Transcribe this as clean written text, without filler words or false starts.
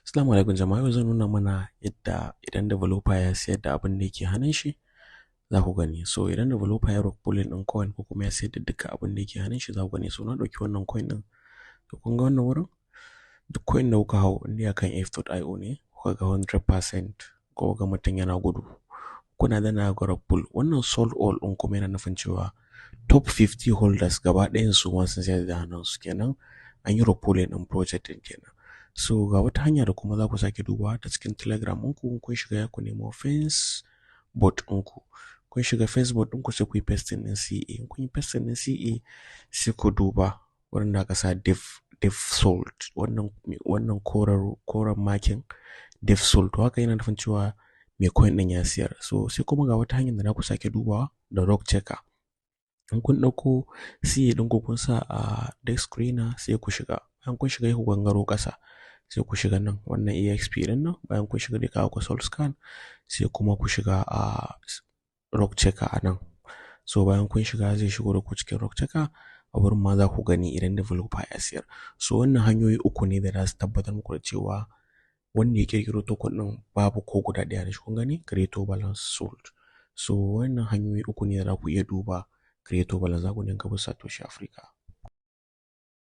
Assalamu alaikum jama'a, yau zan nuna mana yadda idan developer ya siyar da abin da yake hannun shi za ku gani. So idan developer ya rug pulling ɗin coin ko kuma ya siyar da duka abin da yake hannun shi, za ku gani. So na ɗauki wannan coin ɗin, to kun ga wannan wurin, duk coin da kuka hau in dai akan f.io ne, kuka ga 100% ko ga mutum yana gudu, kuna danna ga rug pull. Wannan sold all ɗin kuma yana nufin cewa top 50 holders gaba ɗayan su ma sun sayar da hannunsu kenan, an yi rug pulling ɗin project ɗin kenan. So ga wata hanya da kuma za ku sake dubawa ta cikin Telegram ɗinku. Kun shiga, ku nemo fence bot ɗinku. Kun shiga Facebook ɗinku, sai ku yi pasting ɗin CA. In kun yi pasting ɗin CA, sai ku duba wurin da aka sa dev sold, wannan koren makin dev sold. To haka yana nufin cewa mai coin ɗin ya siyar. So sai kuma ga wata hanyar da za ku sake dubawa da rug checker. In kun ɗauko CA ɗinku, kun sa a DEX Screener, sai ku shiga. Bayan kun shiga, ku gangaro ƙasa, sai ku shiga nan wannan EXP ɗin nan. Bayan kun shiga, dai kawo ku Solscan, sai kuma ku shiga a rug checker a nan. So bayan kun shiga, zai shigo da ku cikin rug checker. A wurin ma za ku gani idan developer ya siyar. So wannan hanyoyi uku ne da za su tabbatar muku da cewa wanda ya ƙirƙiro token ɗin babu ko guda ɗaya da shi. Kun gani, creator balance sold. So wannan hanyoyi uku ne da za ku iya duba creator balance. Za ku dinga bi Satoshi Africa.